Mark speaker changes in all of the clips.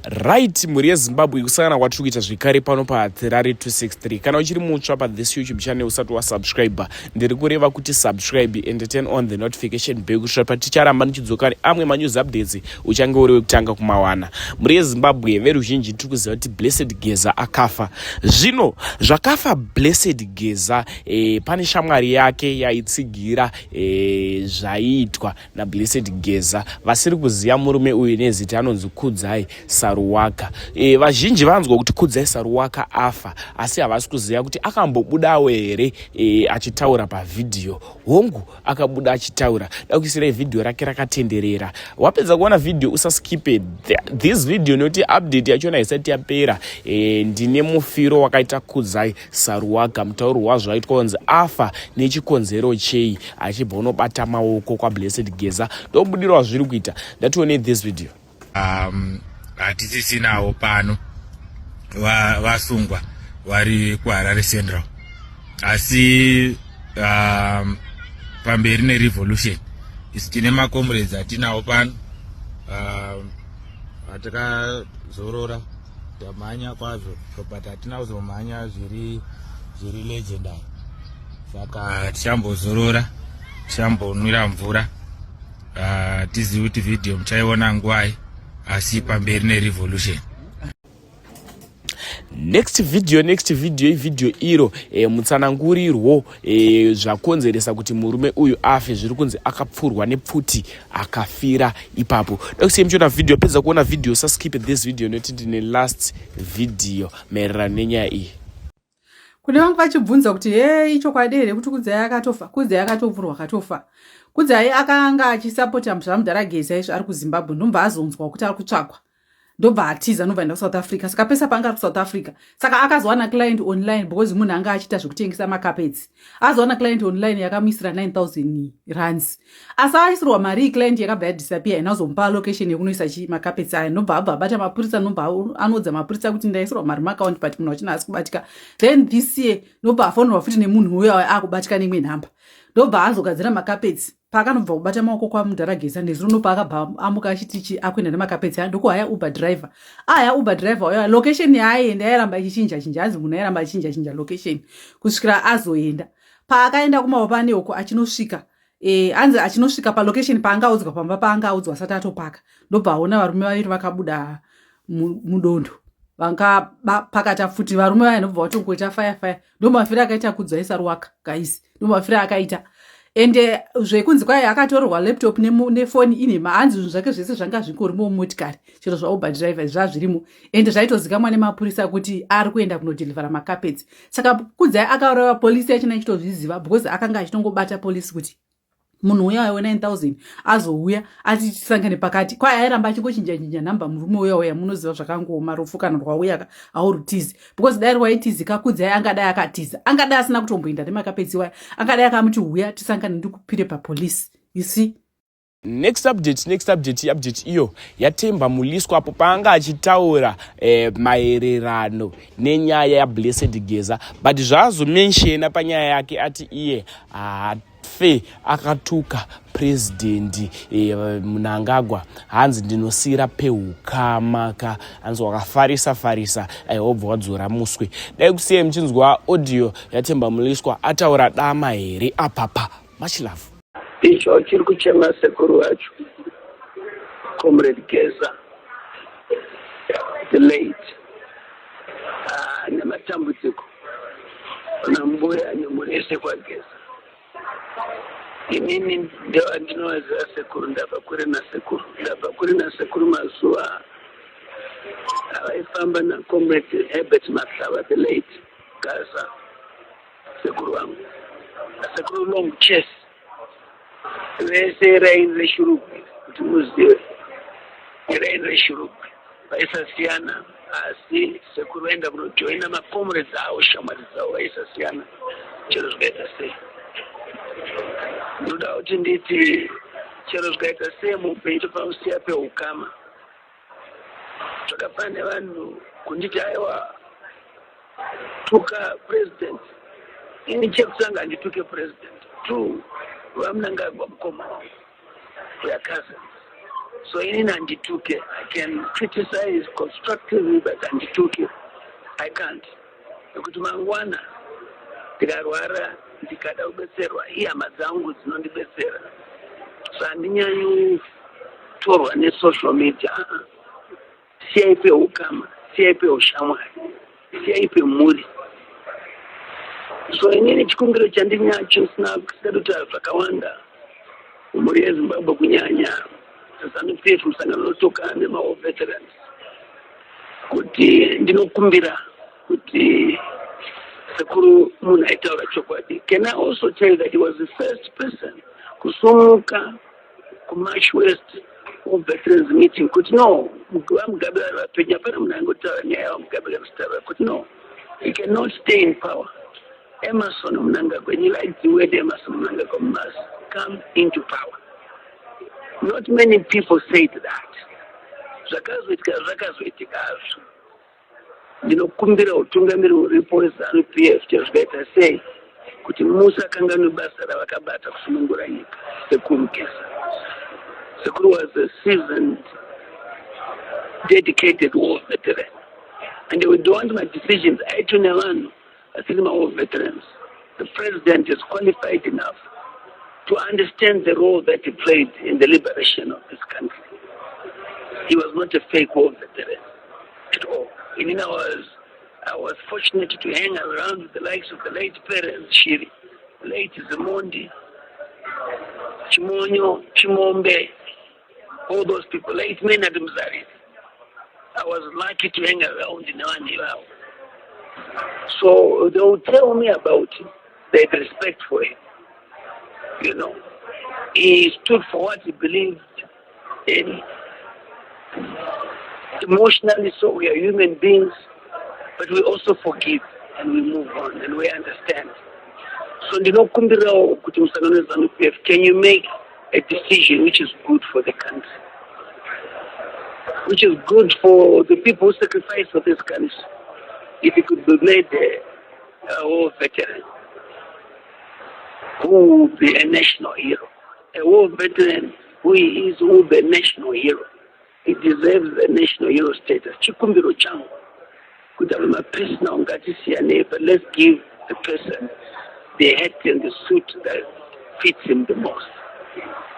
Speaker 1: Right, mhuri yeZimbabwe, kusangana kwatiri kuita zvekare pano paHatirari 263. Kana uchiri mutsva pathis YouTube channel, usati wasubscribe, ndiri kureva kuti subscribe and turn on the notification bell, kusvika paticharamba ndichidzoka neamwe manews updates, uchange uri wekutanga kumawana. Mhuri yeZimbabwe, veruzhinji tiri kuziva kuti Blessed Geza akafa. Zvino zvakafa Blessed Geza, pane shamwari yake yaitsigira zvaiitwa naBlessed Geza. Vasiri kuziva murume uyu nezita, anonzi Kudzai Saruwaka. Vazhinji vanzwa kuti Kudzai Saruwaka afa, asi havasi kuziva kuti akambobudawo here achitaura pavhidhiyo. Hongu, akabuda achitaura. Da kuisirai vhidhiyo rake rakatenderera. Wapedza kuona vhidhiyo, usaskipe this video nekuti update yachona isati yapera. Ndine mufiro wakaita Kudzai Saruwaka, mutauro wazvo aitwa kunzi afa nechikonzero chei, achibva unobata maoko kwaBlessed Geza. Ndobudirwa zviri kuita. Ndatione this video.
Speaker 2: Hatisisinawo pano, vasungwa vari kuHarare Central, asi pamberi nerevolution. Isu tine macomrades atinawo pano, atakazorora. Tamhanya kwazvo, but hatina kuzomhanya zviri legendary, saka tichambozorora, tichambonwira mvura. Tizivi kuti vhidhiyo muchaiona nguvai, asi pamberi nerevolution.
Speaker 1: Next video, next video, ivhidhiyo iro mutsanangurirwo zvakonzeresa kuti murume uyu afe. Zviri kunzi akapfurwa nepfuti akafira ipapo. Da kusiya muchiona vhidhiyo. Pedza kuona vhidhiyo, usaskip this video nekuti ndine last video maererano nenyaya iyi.
Speaker 3: Kune vangu vachibvunza kuti, "He, ichokwadi here kuti Kudzai akatofa?" Kudzai akatopfurwa, akatofa. Kudzai akanga achisapota zvamudhara Geza izvo ari kuZimbabwe, ndobva azonzwa kuti ari kutsvagwa, ndobva atiza, ndobva enda kuSouth Africa. Saka pese paanga ari kuSouth Africa, saka akazowana client online, because munhu anga achiita zvekutengesa macarpets. Azowana client online yakamuisira 9000 rands, asi aisirwa mari iyi, client yakabva yadisappear. Ina kuzomupa location yekunoisa chi macarpets aya. Ndobva abva abata mapurisa, ndobva anoudza mapurisa kuti, "Ndaisirwa mari muaccount, but munhu wachina asi kubatika." Then this year ndobva afonerwa futi nemunhu uyo akubatika neimwe nhamba, ndobva azogadzira macarpets. Paakanobva kubata maoko kwamudhara Geza nezuro, ndopa akabva amuka achitichi akuenda nemacarpets aya, ndokuhaya Uber driver. Aya Uber driver uyo, location yaaienda yairamba ichichinja chinja. Hanzi munhu airamba achinja chinja location kusvikira azoenda. Paakaenda kuMapapane uko, achinosvika, hanzi achinosvika palocation paangaudzwa, pamba paangaudzwa, asati atopaka, ndobva aona varume vaviri vakabuda mudondo, vangapakata futi. Varume vaya ndobva vatongoita fire fire. Ndomafiro akaita Kudzai Saruwaka, guys, ndomafiro akaita. Ende zvekunzi kwai akatorerwa laptop nefoni inhema. Hanzi zvinhu zvake zvese zvanga zvingorimo mumotikari, chero zvaUber driver zvazvirimo. Ende zvaitozikamwa nemapurisa kuti ari kuenda kunodhilivhara macarpets. Saka Kudzai akauraiwa, polisi yachona ichitozviziva, because akanga achitongobata polisi kuti munhu uya we9000 azouya ati tisangane pakati. Kwai airamba achingochinja chinja nhamba murume uya uya. Munoziva zvakangooma, rufu kana rwauya haurutizi, because dai rwaitizika, Kudzai angadai akatiza, angadai asina kutomboenda nemacarpets waya, angadai akamuti, "Uya tisangane, ndikupire papolisi." You see?
Speaker 1: Next update, next update, update iyo yaTemba Mliswa, apo paanga achitaura maererano nenyaya yaBlessed Geza, but zvaazomentiona panyaya yake, ati iye haafe akatuka Purezidendi Mnangagwa. Hanzi, "Ndinosiyira peukamaka." Hanzi, "Wakafarisa farisa, aiwobva wadzora muswe." Dai kusiyai muchinzwa audio yaTemba Mliswa ataura dama here apapa. Much love.
Speaker 4: Icho chiri kuchema sekuru vacho, Comrade Geza the late, nematambudziko nambuya nemhuri yese kwaGeza. Inini ndinovaziva sekuru, ndabva kure nasekuru, ndabva kure nasekuru. Mazuva avaifamba naComrade Herbert Mahlaba the late Gaza, sekuru vangu, sekuru Long Chase, vese raini reShurugwi, kuti muzive, raini reShurugwi vaisasiyana. Asi sekuru vaenda kunojoina macomrades avo, shamwari dzavo, vaisasiyana chero zvikaita sei. Ndoda kuti nditi chero zvikaita sei muupenyu, tofanira peukama. Zvakafanana nevanhu kunditi, "Aiwa, tuka president." Ini chekutanga, handituke president. Two, vaMnangagwa mukoma wangu, we are cousins. So inini handituke. I can criticize constructively, but handituke. I can't, nekuti mangwana ndikarwara, ndikada kubetserwa, ihama dzangu dzinondibetsera. So handinyanyi kutorwa nesocial media. Uh-uh. Siyai peukama, siyai peushamwari, siyai pemhuri. So inini chikumbiro chandinacho, sina kusingadi kutaura zvakawanda, mhuri yeZimbabwe, kunyanya ZANU PF, musangano unotoka nemawar veterans, kuti ndinokumbira kuti sekuru munhu aitaura chokwadi. Can I also tell you that he was the first person kusumuka kuMash West war veterans meeting kuti no, vaMugabe vari vapenyu, hapana munhu aingotaura nyaya yavaMugabe kana kutaura kuti no, he cannot stay in power. Emmerson Mnangagwa, and he liked the word, Emmerson Mnangagwa must come into power. Not many people said that. Zvakazoitika, zvakazoitika hazvo. Ndinokumbira utungamiri huripo weZANU PF, chero zvikaita sei, kuti musakanganwe basa ravakabata kusunungura nyika, Sekuru Geza. Sekuru was a seasoned, dedicated war veteran, and we don't want madecisions aitwe nevanhu vasiri mawar veterans. The president is qualified enough to understand the role that he played in the liberation of this country. He was not a fake war veteran at all. Inini I was fortunate to hang around with the likes of the late Perrance Shiri, late Zimondi, Chimonyo, Chimombe, all those people, late Maynard Muzariri. I was lucky to hang around nevanhu ivavo. So they will tell me about him. They had respect for him. He stood for what he believed in. Emotionally, so we are human beings, but we also forgive and we move on and we understand. So ndinokumbirawo kuti musangano weZANU PF, can you make a decision which is good for the country, which is good for the people who sacrificed for this country? If he could be made a war veteran, who will be a national hero, a war veteran who he is, who will be a national hero. He deserves a national hero status. Chikumbiro changu kuti ave mapersonal ngatisiyanei, but let's give the person the hat and the suit that fits him the most.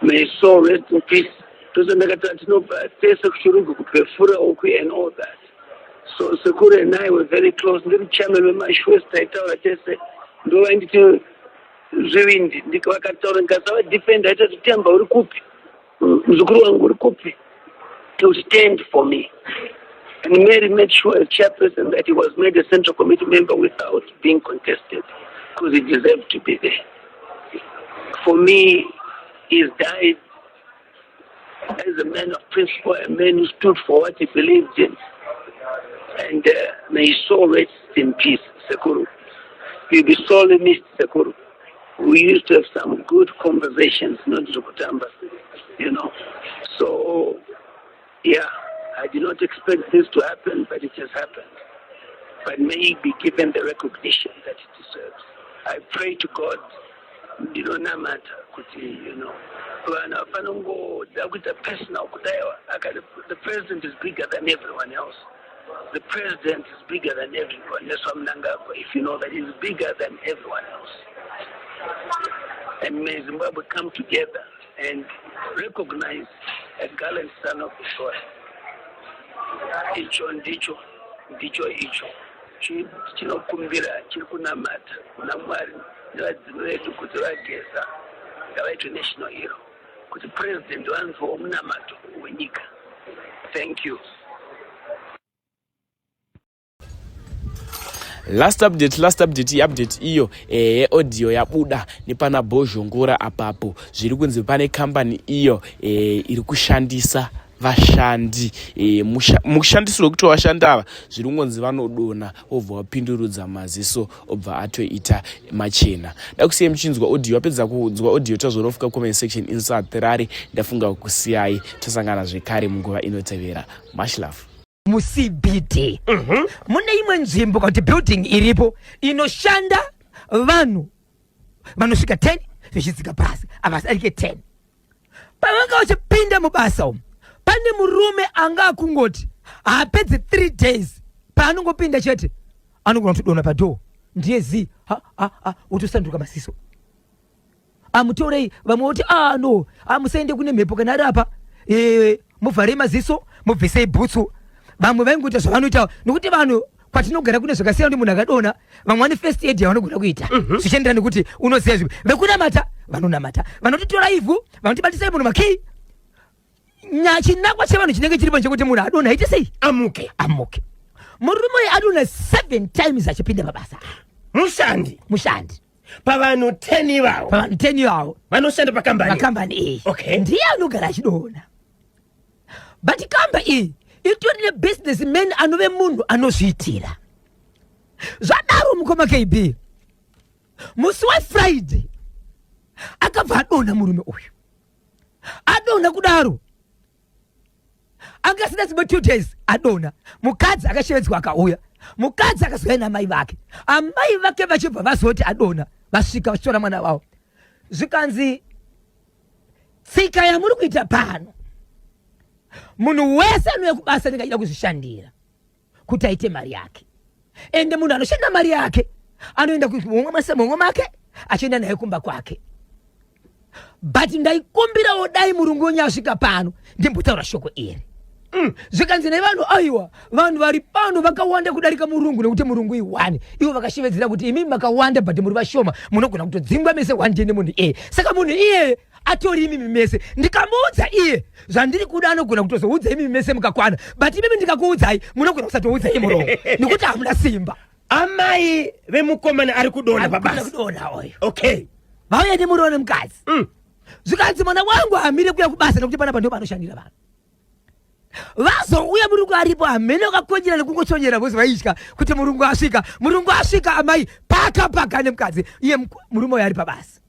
Speaker 4: May his soul rest in peace. Tose ndakati tinobva tese kuChirungu, kuPefura uku and all that. So sekuru and I were very close. Ndiri chairman weMash West, taitaura tese. Ndovainditi zvivindi, vakataura ndikasava-defend, aitati, "Temba, uri kupi? Muzukuru wangu uri kupi?" To stand for me. And Mary made sure as chairperson that he was made a central committee member without being contested, because he deserved to be there. For me, he's died as a man of principle, a man who stood for what he believed in. And may his soul rest in peace, Sekuru. You'll be sorely missed, Sekuru. We used to have some good conversations, not zvekutamba. So, yeah, I did not expect this to happen, but it has happened. But may he be given the recognition that he deserves. I pray to God, ndinonamata kuti vanhu vafanongoda kuita personal kudaiwa. The president is bigger than everyone else. The president is bigger than everyone. That's Mnangagwa, if you know that, he's bigger than everyone else. And may Zimbabwe come together and recognize a gallant son of the soil. Icho ndicho, ndicho icho chinokumbira, chiri kunamata kuna Mwari nevadzimu vedu kuti vaGeza ngavaitwe national hero, kuti president vanzwawo munamato wenyika. Thank you.
Speaker 1: Last update, last update, iupdate iyo yeaudio yabuda nepana Bhozhongora apapo. Zviri kunzi pane kambani iyo iri kushandisa vashandi. Mukushandisirwo kuti vashandi ava, zviri kungonzi vanodona, obva wapindurudza maziso, obva atoita machena. Da kusiyai muchinzwa audio. Wapedza kunzwa audio, tazorofika comment section insatirari. Ndafunga kusiyai, tosangana zvekare munguva inotevera. Much love.
Speaker 5: MuCBD mune imwe nzvimbo kana kuti building iripo inoshanda vanhu vanosvika 10 zvichidzika pasi, havadarike 10. Pavanga vachipinda mubasa umu, Pane murume anga akungoti haapedze 3 days paanongopinda chete anogona kutodona padhoo ndiye zii ha ha ha wotosanduka maziso. Amutorei vamwe voti ah no amusaende kune mhepo kana ari apa e, muvharei maziso mubvisei bhutsu. Vamwe vaingoita zvavanoita nokuti vanhu kwatinogara kune zvakasiyana kuti munhu akadona vamwe vane first aid yavanogona kuita zvichienderana nekuti unoziva zvipi. Vekunamata vanonamata, vanotitora ivhu, vanotibatisai munhu makii. Chinangwa chevanhu chinenge chiripo chekuti munhu adona aite sei?
Speaker 6: Amuke.
Speaker 5: Amuke. Murume uyu adona 7 times achipinda pabasa.
Speaker 6: Mushandi.
Speaker 5: Mushandi.
Speaker 6: Pavanhu 10 ivavo.
Speaker 5: Pavanhu 10 ivavo.
Speaker 6: Vanoshanda pakambani.
Speaker 5: Pakambani iyi.
Speaker 6: Okay.
Speaker 5: Ndiye anogara achidona. But kamba iyi itori nebusiness man anove munhu anozviitira. Zvadaro mukoma KB. Musi weFriday akabva adona murume uyu. Adona kudaro anga asina dzimwe 2 days adona, mukadzi akashevedzwa akauya. Mukadzi akazouya naamai vake, amai vake vachibva vazoti adona, vasvika vachitora mwana wavo, zvikanzi tsika yamuri kuita pano, munhu wese anouya kubasa anenge achida kuzvishandira kuti aite mari yake, ende munhu anoshanda mari yake anoenda kumomwe make achienda naye kumba kwake. But ndaikumbirawo dai murungu wenyu asvika pano ndimbotaura shoko iri. Zvikanzi nevanhu aiwa, vanhu vari pano vakawanda kudarika murungu, nekuti murungu iwani. Ivo vakashevedzera kuti imi makawanda but muri vashoma, munogona kutodzingwa mese one day nemunhu iyeye. Saka munhu iyeye atori imimi mese, ndikamuudza iye zvandiri kuda anogona kutozoudza imimi mese mukakwana, but imimi ndikakuudzai munogona kusatoudza iye murungu nekuti hamuna simba.
Speaker 6: Amai vemukomana ari kudona pabasa.
Speaker 5: Kudona oyo.
Speaker 6: Okay.
Speaker 5: Vauya nemurume nemukadzi. Zvikanzi mwana wangu amire kuya kubasa nekuti panapa ndipo panoshandira vanhu. Vazouya murungu aripo, hamene vakakonyera nekungochonyera vozi vaitya kuti murungu asvika. Murungu asvika amai paka paka nemukadzi iye murume uyo ari pabasa.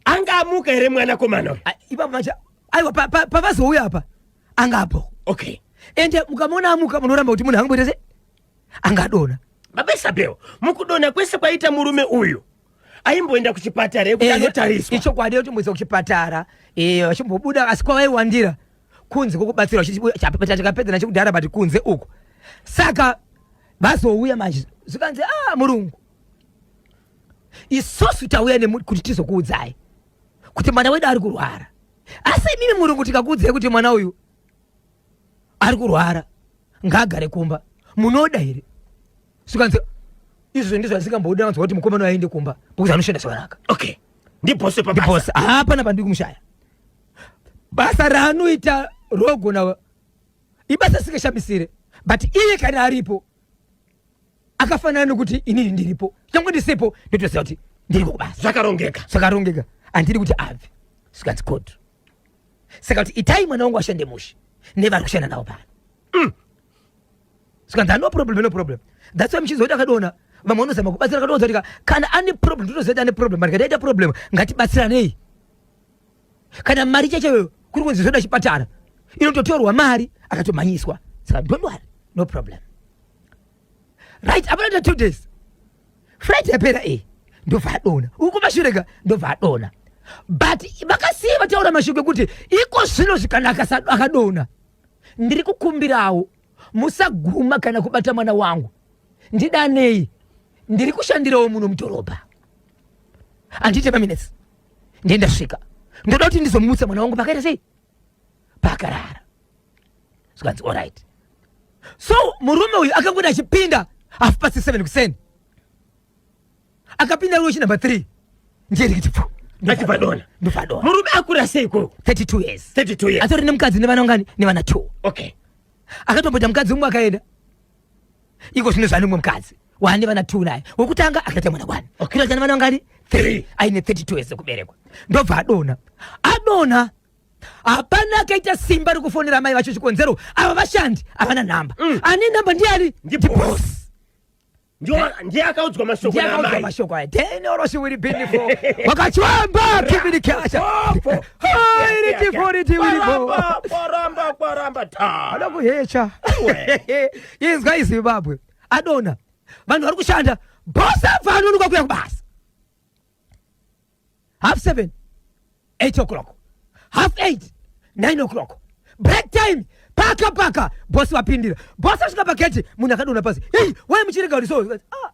Speaker 6: Anga amuka here mwanakomana uyu?
Speaker 5: Ipapo manje aiwa pavazouya apa anga apo.
Speaker 6: Okay.
Speaker 5: Ende mukamuona amuka munoramba kuti munhu angamboita sei? Angadona.
Speaker 6: Baba Isabel, mukudona kwese kwaita murume uyu aimboenda kuchipatara yekuti anotariswa.
Speaker 5: Ichokwadi yotomboisa kuchipatara, vachimbobuda, asi kwavaiwandira kunze kwokubatsirwa chakapedza nacho kudhara, but kunze uko. Saka vazouya manje zvikanzi murungu, isusu tauya kuti tizokuudzai kuti mwana wedu ari kurwara, asi imimi murungu tikakuudzai kuti mwana uyu ari kurwara ngaagare kumba, munoda here? Zvikanzi izvo ndizvo zvasingamboda vanzwa kuti mukomana aende kumba because anoshanda zvakanaka.
Speaker 6: Okay. Ndibose pabasa.
Speaker 5: Ndibose. Hapana pandiri kumushaya. Basa raanoita rogona ibasa risingashamisire, but iye kana aripo akafanana nekuti inini ndiripo, nyangwe ndisipo ndotoziva kuti ndiri kubasa.
Speaker 6: Zvakarongeka.
Speaker 5: Zvakarongeka. Handiri kuti abve. Zvikanzi code. Saka kuti itai mwana wangu ashande mushe nevari kushanda navo pano. Zvikanzi no problem, no problem. That's why muchizoita akadona vamwe vanozama kubatsira akadonza kuti kana ane problem totoziva kuti ane problem, but kana aita problem ngatibatsiranei. Kana mari chaiyo kuri kunzi zvoda chipatara inototorwa mari akatomhanyiswa. Saka don't worry, no problem. Right, apana 2 days. Friday yapera ndobva adona. Uku mashure ka ndobva adona. But vakasiya vataura mashoko ekuti iko zvino zvikanaka akadona. Ndiri kukumbirawo musaguma kana kubata mwana wangu, ndidanei, ndiri kushandirawo muno mudhorobha, handiite maminutes ndiye ndasvika, ndoda kuti ndizomutsa mwana wangu pakaita sei pakarara. Zvikanzi alright. So murume uyu akangoti achipinda 7:30 kuseni, akapinda rochi number 3 ndiye rikiti pfu
Speaker 6: Achibva adona.
Speaker 5: Ndobva adona.
Speaker 6: Murume akura sei ikoko?
Speaker 5: 32 years.
Speaker 6: 32 years.
Speaker 5: Atori nemukadzi nevana vangani? Nevana 2.
Speaker 6: Okay.
Speaker 5: Akatomboita mukadzi umwe akaenda. Iko zvino zvane umwe mukadzi waane vana 2 naye. Wekutanga akaita mwana 1.
Speaker 6: Okay.
Speaker 5: Kuita vana vangani? 3.
Speaker 6: 3.
Speaker 5: Aine 32 years ekuberekwa. Ndobva adona. Adona. Hapana akaita simba rekufonera amai vacho chikonzero. Ava vashandi havana namba. Ane namba ndiani?
Speaker 6: Ndi
Speaker 5: Ndi
Speaker 6: boss.
Speaker 5: boss.
Speaker 6: Ndiye akaudzwa mashoko
Speaker 5: Ndiye akaudzwa
Speaker 6: naamai.
Speaker 5: mashoko aya. Deni oroshi wiri bini fo. Wakachwamba kibiri kasha. Hai riti fo riti wiri fo.
Speaker 6: Kwaramba, kwaramba, kwaramba, ta.
Speaker 5: Ada kuhecha. Inzwa iZimbabwe. Adona. Vanhu vari kushanda. Boss abva anonoka kuya kubasa. 7:30, 8 o'clock, 8:30, 9 o'clock. Break time. Paka paka bosi vapindira. Bosi asvika pagate munhu akadonha pasi. Hey, why muchirega kuti so? Ah.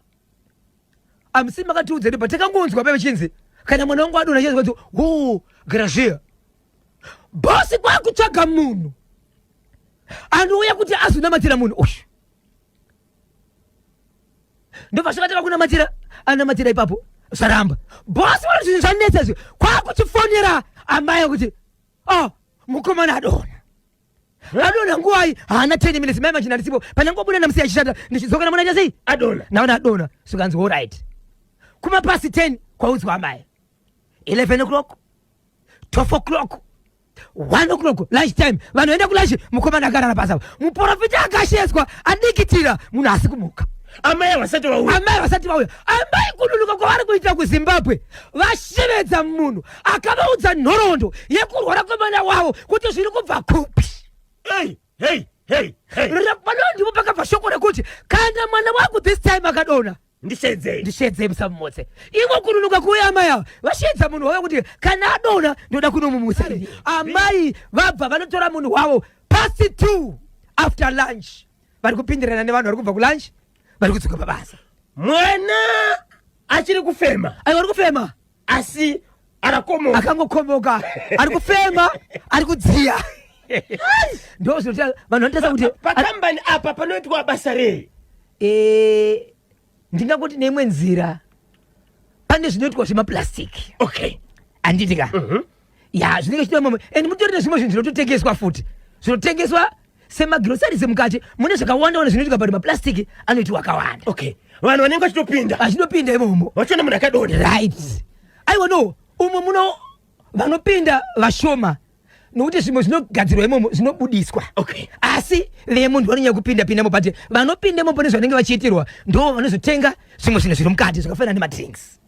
Speaker 5: Amusi makatiudza here but takangonzwa paive chinzi kana mwana wangu adonha chinzi kwanzi ho gara zviya. Bosi kwakutsvaga munhu anouya kuti azonamatira munhu uyu. Ndobva zvakatanga kunamatira anamatira ipapo zvaramba. Bosi vano zvinhu zvanetsa izvi kwakuchifonera amai kuti oh mukomana adonha adonha nguvai haana 10 minutes mai machina ndisipo panyangobuda ndamusiya achishanda ndichidzoka namona aita sei
Speaker 6: Adonha.
Speaker 5: naona adonha zvikanzi alright kuma pasi 10 kwaudzwa amai 11 o'clock 12 o'clock 1 o'clock lunch time vanhu vaenda kulunch mukomana akarara pasi apa muprofita akashedzwa adikitira munhu asi kumuka
Speaker 6: Amai vasati vauya.
Speaker 5: Amai vasati vauya. Amai kununuka kwavari kuita kuZimbabwe vashevedza munhu akavaudza nhoroondo yekurwara kwemwana wavo kuti zviri kubva kupi.
Speaker 6: Hey, hey, hey, hey.
Speaker 5: Pano ndipo pakabva shoko rekuti kana mwana wangu this time akadonha
Speaker 6: Ndishedzei.
Speaker 5: Ndishedzei musamumutse. Ivo kununuka kuuya amai ava vashedza munhu wavo kuti kana adonha ndoda kunomumutsa. Amai vabva vanotora munhu wavo past 2 after lunch. Vari kupindirana nevanhu vari kubva kulunch vari kudzoka pabasa.
Speaker 6: Mwana achiri kufema.
Speaker 5: Aiwa ari kufema.
Speaker 6: Asi arakomoka.
Speaker 5: Akangokomoka. Ari kufema, ari kudziya. Ndo zvinoita vanhu vanotarisa kuti
Speaker 6: pakambani apa panoitwa basa rei?
Speaker 5: Eh, ndingangoti neimwe nzira pane zvinoitwa zvemaplastic.
Speaker 6: Okay.
Speaker 5: Handiti ka? Ya, zvinenge zvichiitwa imomo. And mutori nezvimwe zvinhu zvinototengeswa futi. Zvinotengeswa semagroceries mukati mune zvakawanda wanda zvinoitika but maplastic anoitwa akawanda.
Speaker 6: Okay. Vanhu vanenge vachitopinda.
Speaker 5: Vachitopinda imomo.
Speaker 6: Vachiona munhu akadonha.
Speaker 5: Right. Aiwa no, umo muno vanopinda vashoma nokuti zvimwe zvinogadzirwa imomo zvinobudiswa.
Speaker 6: Okay.
Speaker 5: Asi vemunhu vanonyanya kupinda pindamo but vanopinda imomo pane zvanenge vachiitirwa ndo vanozotenga zvimwe zvinhu zviri mukati zvakafanana nemadrinks.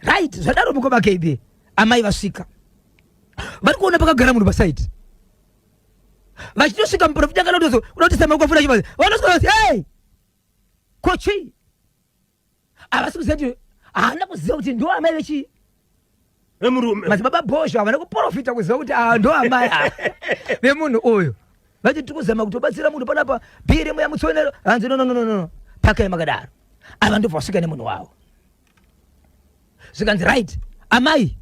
Speaker 5: Right, zvadaro mukoma KB amai vasvika. Vari kuona pakagara munhu pasaidi. Vachitosvika muprofita kana kutozo kuda kuti sama kwafuna chivazi. Vanosvika vati hey! Ko chii? Havasi kuziva kuti haana kuziva kuti ndo amai vechii?
Speaker 6: Vemurume.
Speaker 5: Madzibaba Bhozho havana kuprofita kuziva kuti ah, ndo amai ava vemunhu uyu. Vati tiri kuzama kutobatsira munhu panapa bhiri muya mutsonero. Hanzi no no no no no. Pakai makadaro. Ava ndobva vasvika nemunhu wavo. Zvikanzi right amai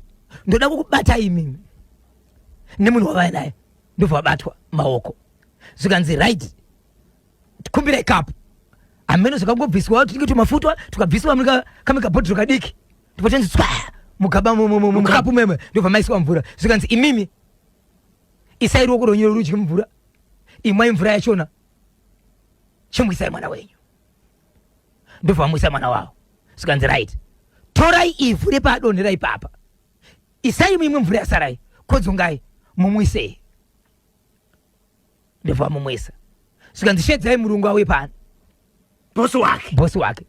Speaker 5: ndoda kukubata imimi nemunhu wavaya naye ndobva vabatwa maoko zvikanzi right kumbirai kapu hameno zvakangobviswa tinenge tumafutwa tukabviswa kamwe kabhodhoro kadiki ndopochanzi tswa mugaba mukapu meme ndobva maiswa mvura zvikanzi imimi isai ruoko rwenyu rurudyi mumvura imwai mvura yachona chimwisai mwana wenyu ndobva vamwisa mwana wavo zvikanzi right torai ivhu repaadonhera ipapa isai muimwe mvura yasarai kodzongai mumwisei ndobva vamumwisa zvikanzi shedzai murungu auye pano
Speaker 6: bosi wake
Speaker 5: bosi wake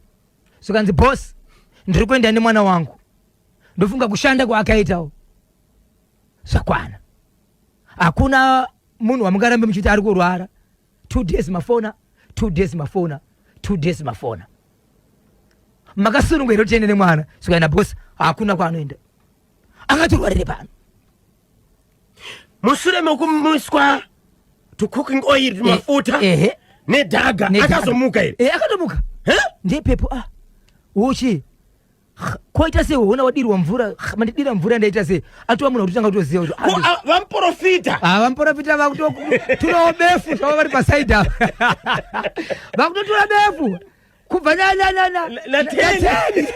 Speaker 5: zvikanzi bosi ndiri kuenda nemwana wangu ndofunga kushanda kwaakaitawo zvakwana hakuna munhu wamungarambe muchiti ari kurwara 2 days mafona 2 days mafona 2 days mafona makasununga here kuti tiende nemwana zvikaenda bosi hakuna kwaanoenda angatirwarire pano
Speaker 6: mushure mekumiswa to cooking oil mafuta
Speaker 5: ehe.
Speaker 6: nedhaga
Speaker 5: Nedhaga.
Speaker 6: akazomuka here
Speaker 5: Eh, akatomuka ndepepo ah uchi koita sei hona wadirwa mvura mandidira mvura ndaita sei atova munhu akutotanga kutoziva kuti
Speaker 6: Ko, ah, vamuporofita
Speaker 5: ah, vamuporofita vakutotorawo befu zvavo vari pasaidi apa vakutotora befu kubva nateni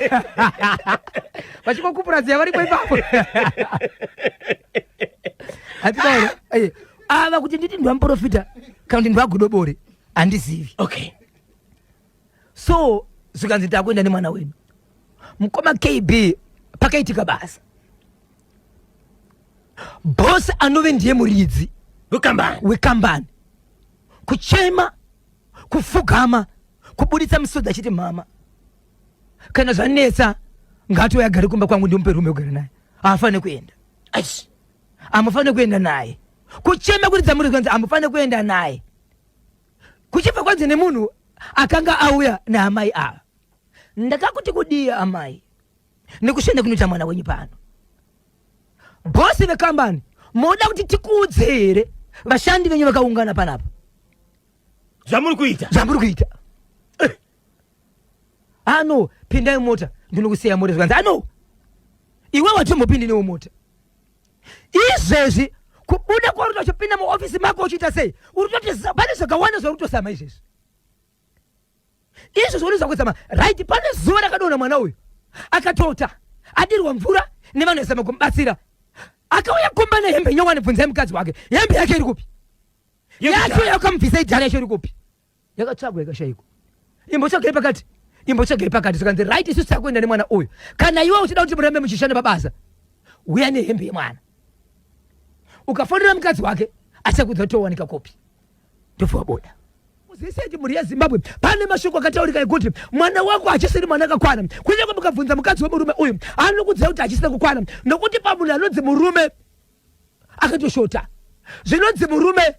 Speaker 5: vachingokupura ziya varipo ipapo hatitaura ava kuti nditi ndivamuporofita kana kuti ndivagodobori handizivi
Speaker 6: okay
Speaker 5: so zvikanzi takuenda nemwana wedu mukoma KB pakaitika basa boss anove ndiye muridzi
Speaker 6: wekambani
Speaker 5: wekambani kuchema kufugama kubuditsa misodzi achiti mama kana zvanetsa ngatouya agare kumba kwangu ndimupe rume kugara naye haafanire kuenda hamufanire kuenda naye kuchema kuridza muridzi kwanzi hamufanire kuenda naye kuchibva kwanzi nemunhu akanga auya naamai ava ndakakuti kudii amai nekushanda kunoita mwana wenyu pano bhosi vekambani moda kuti tikuudze here Vashandi venyu vakaungana panapa.
Speaker 6: Zvamuri kuita.
Speaker 5: Zvamuri kuita. Eh. Ano, pindai mota, ndinokusiya mota zvikanzi ano. Iwe watombopindi newo mota. Izvezvi kubuda kwauri uchipinda muofisi mako uchiita sei? Uri kutoti pane zvakawanda zvauri kutosama izvezvi. Izvo zvauri zvakuzama. Right, pane zuva rakadonha mwana uyu. Akatota, adirwa mvura nevanhu vaizama kumubatsira. Akauya kumba nehembe nyowani, bvunzai mukadzi wake. Hembe yake iri kupi? Yacho yakamubvisa idhara yacho iri kupi? Yakatsvagwa ikashaikwa. Imbotsvagai pakati. Imbotsvagai pakati zvikanzi right isusu takuenda nemwana uyu. Kana iwe uchida kuti murambe muchishanda pabasa, uya nehembe yemwana. Ukafonera mukadzi wake achakudza towanika kopi. Ndobva wabuda. Muziseti mhuri yeZimbabwe pane mashoko akataurika ekuti mwana wako hachisiri mwana akakwana. Kunyange mukabvunza mukadzi wemurume uyu anokudzai kuti hachisina kukwana nokuti pamunhu anonzi murume akatoshota zvinonzi murume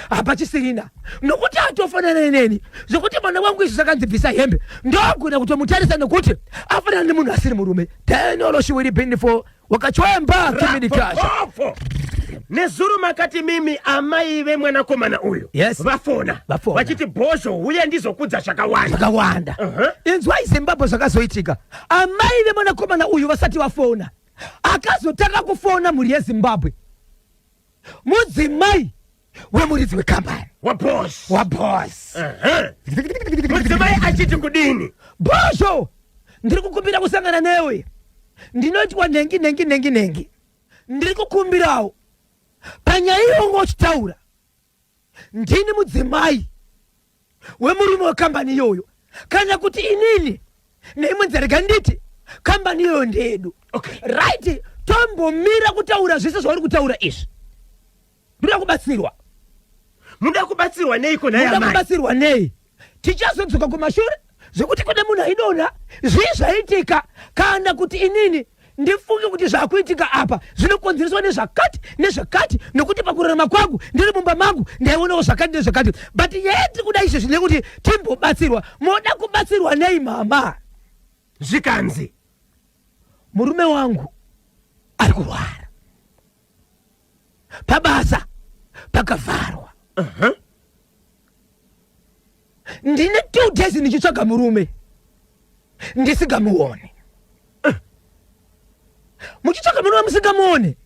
Speaker 5: hapachisirina nokuti atofanana neni zvekuti mwana wangu izvi zvakanzi bvisa hembe ndogona kutomutarisa nokuti afanana nemunhu asiri murume tenoloshiwiri bindifo wakachwemba kimidikasha
Speaker 6: Nezuro makati mimi amai vemwanakomana uyu
Speaker 5: Yes.
Speaker 6: vafona
Speaker 5: Vafona.
Speaker 6: vachiti bhozho huya ndizokudza zvakawanda
Speaker 5: zvakawanda Inzwai Zimbabwe zvakazoitika amai vemwanakomana uyu vasati vafona akazotanga kufona mhuri yeZimbabwe mudzimai wemuridzi wekambani
Speaker 6: waboss
Speaker 5: waboss
Speaker 6: Mudzimai achiti kudini?
Speaker 5: Bhozho, ndiri kukumbira kusangana newe, ndinoitwa nhengi nhengi nhengi nhengi, ndiri kukumbirawo panyaya iyoyo uchitaura ndini mudzimai wemurume wekambani iyoyo kana kuti inini neimwe nzira rega nditi kambani iyoyo ndeyedu.
Speaker 6: Okay.
Speaker 5: Right, tombomira kutaura zvese zvauri kutaura izvi, ndoda kubatsirwa.
Speaker 6: Muda kubatsirwa neiko nhai
Speaker 5: Muda
Speaker 6: amai?
Speaker 5: kubatsirwa nei? Tichazodzoka kumashure zvekuti kune munhu aidonha zvii zvaitika kana kuti inini ndifunge kuti zvakuitika apa zvinokonzereswa nezvakati nezvakati nokuti pakurarama kwangu ndiri mumba mangu ndaionawo zvakati nezvakati, but nyaya yatiri kuda izvezvi ndeyekuti timbobatsirwa. Moda kubatsirwa nei mama?
Speaker 6: Zvikanzi
Speaker 5: murume wangu ari kurwara pabasa pakavharwa. Ndine 2 days ndichitsvaga murume ndisingamuone. Muchitsvaga murume musingamuone.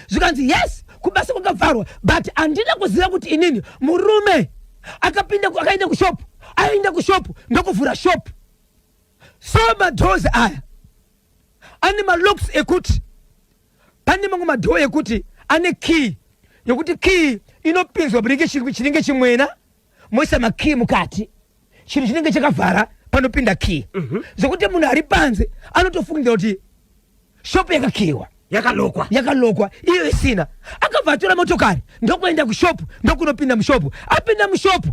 Speaker 5: Zvikanzi yes, kubasa kwakavharwa, but handina kuziva kuti inini murume akapinda akaenda kushop, aenda kushop ndokuvhura shop. So madoors aya ane malocks ekuti pane mamwe madhoo ekuti ane key yekuti key inopinzwa munenge chinenge chimwena moisa makey mukati, chinhu chinenge chakavhara panopinda key, zvekuti munhu ari panze anotofungira kuti shop yakakiwa,
Speaker 6: yakalokwa,
Speaker 5: yakalokwa iyo isina. Akabva atora motokari ndokuenda kushop, ndokunopinda mushop. Apinda mushop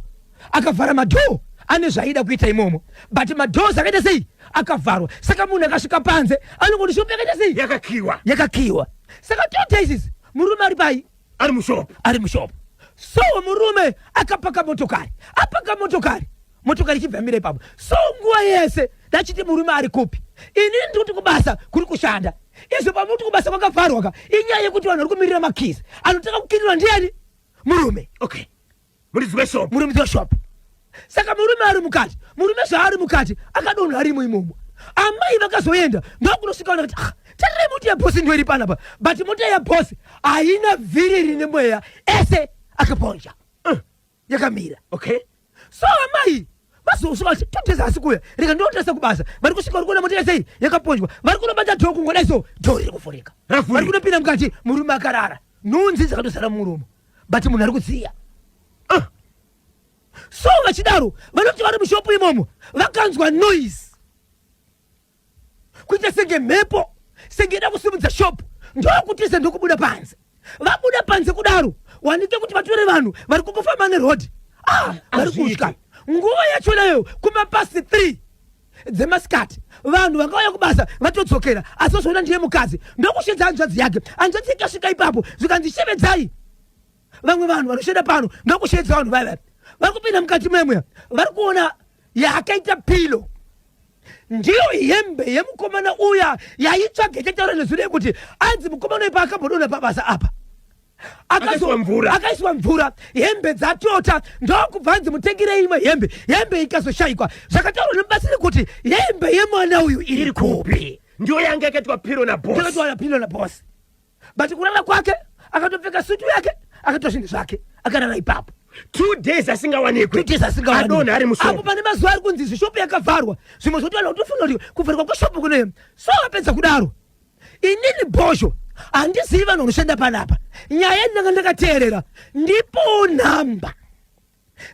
Speaker 5: akavhara madhoo, ane zvaaida kuita imomo, but madoors akaita sei? Akavharwa. Saka munhu akasvika panze anongoti shop yakaita sei?
Speaker 6: Yakakiwa.
Speaker 5: Yakakiwa. Saka 2 days izi murume ari pai?
Speaker 6: Ari mushop.
Speaker 5: Ari mushop. So murume akapaka motokari, apaka motokari, motokari ichibva yamira ipapo. So nguva yese ndachiti murume ari kupi? Inini ndiri kuti kubasa kuri kushanda izvo, pamuti kubasa kwakavharwa ka, inyaya yekuti vanhu vari kumirira makeys, anotanga kukirirwa ndiani? Murume.
Speaker 6: Okay, muridzi weshop.
Speaker 5: Muridzi weshop. Saka murume ari mukati, murume zvaari mukati akadonha arimo imomo. Amai vakazoenda ndokunosvika vana kuti ah, tarirai mota yabhosi ndo iri panapa, but mota yabhosi haina vhiri rine mweya, ese akaponja, yakamira.
Speaker 6: Okay.
Speaker 5: So amai vazosvika vachiti toteza asi kuya rega ndinotarisa kubasa, vari kusvika vari kuona mota yasei yakaponjwa, vari kunobata dhoo kungodai so dhoo riri kuvhurika,
Speaker 6: Ravhurika.
Speaker 5: vari kunopinda mukati, murume akarara, nhunzi dzakatozara murumo, but munhu ari kudziya. So vachidaro vanoti vari mushopu imomo vakanzwa noise kuita senge mhepo, senge ida kusimudza shopu, ndokutiza ndokubuda panze. Vabuda panze kudaro wanike kuti vatore vanhu vari kungofamba neroad, vari kutya. Nguva yacho nayo kuma past 3 dzemasikati, vanhu vakauya kubasa vatodzokera, asi vazoona ndiye mukadzi ndokushedza hanzvadzi yake. Hanzvadzi ikasvika ipapo zvikanzi shevedzai vamwe vanhu vanoshanda pano, ndokushedza vanhu vaya vari kupinda mukati memweya, vari kuona yaakaita pilo ndiyo hembe yemukomana uya yaitsvaga ichataura nezuro yekuti anzi mukomana uyu paakambodonha pabasa apa.
Speaker 6: Akaiswa mvura.
Speaker 5: Akaiswa mvura, hembe dzatota, ndokubva anzi mutengere imwe hembe. Hembe ikazoshayikwa. Zvakataurwa nemubatsiri kuti hembe yemwana uyu iri kupi?
Speaker 6: Ndiyo yanga yakaitwa piro naboss.
Speaker 5: Yakaitwa piro naboss. But kurara kwake akatopfeka sutu yake, akatoita zvinhu zvake, akarara ipapo.
Speaker 6: 2 days asingawanikwi.
Speaker 5: 2 days asingawanikwi.
Speaker 6: Adonha ari mushopu.
Speaker 5: Apo pane mazuva ari kunzi zvishopu yakavharwa, zvimwe zvoti vanhu kutofunga kuti kuvharwa kweshopu kune. So vapedza kudaro, inini bhozho handizivi vanhu vanoshanda panapa. Nyaya ndinanga ndakateerera, ndipo nhamba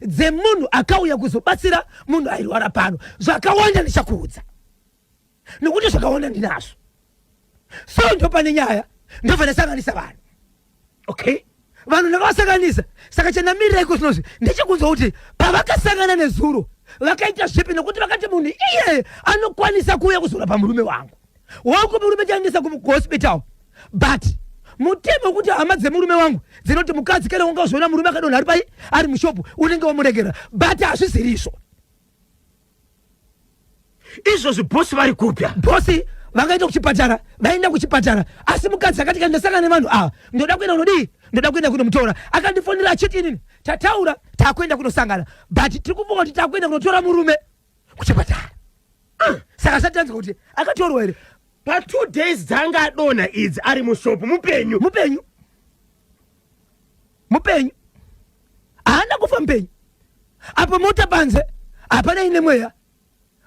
Speaker 5: dzemunhu akauya kuzobatsira munhu airwara pano. Zvakawanda ndichakuudza nekuti zvakawanda ndinazvo. So ndo pane nyaya, ndobva ndasanganisa vanhu. Vanhu ndakavasanganisa. Saka chandamirira iko zvinozvi ndechekunzwa kuti pavakasangana nezuro vakaita zvipi, nekuti vakati munhu iyeye anokwanisa kuuya kuzorapa murume wangu. Wangu murume chaendesa kuhospital, but mutemo wekuti hama dzemurume wangu dzinoti mukadzi kana wanga uzoona murume akadonha ari pai, ari mushopu, unenge wamuregera, but hazvisirizvo.
Speaker 6: Izvozvi bhosi vari kupya?
Speaker 5: Bhosi vangaita kuchipatara, vaenda kuchipatara, asi mukadzi akati kana ndasangana nevanhu ava ndoda kuenda kunodii, ndoda kuenda kunomutora. Akandifonera achiti inini tataura, takuenda kunosangana, but tiri kufunga kuti takuenda kunotora murume kuchipatara. Saka satanzwa kuti akatorwa here.
Speaker 6: Pa 2 days dzanga adonha idzi ari mushopu mupenyu?
Speaker 5: Mupenyu, mupenyu, haana kufa, mupenyu. Apo mota panze hapana ine mweya,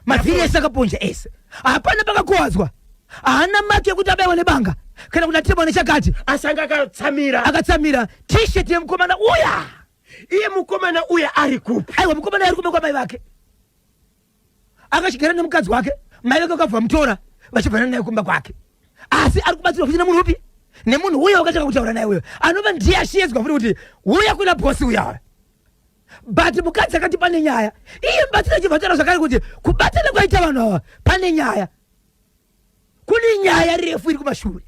Speaker 5: mavhiri ese akaponja ese, hapana pakakuwadzwa, haana maki yekuti abaiwa nebanga kana kuti atemwa nechakati.
Speaker 6: Asi anga akatsamira?
Speaker 5: Akatsamira T-shirt yemukomana uya.
Speaker 6: Iye mukomana uya ari kupi?
Speaker 5: Aiwa, mukomana ari kumba kwamai vake, akachigara nemukadzi wake. Mai vake vakabva vamutora vachibva naye kumba kwake, asi ari kubatsirwa futi nemunhu upi? Nemunhu uya wakatanga kutaura naye, uyo anova ndiye ashiyedzwa futi kuti uya kuna bhosi uya. But mukadzi akati pane nyaya. Iye mubatsiri achibva taura zvakare kuti kubatana kwaita vanhu ava pane nyaya, kune nyaya refu iri kumashure.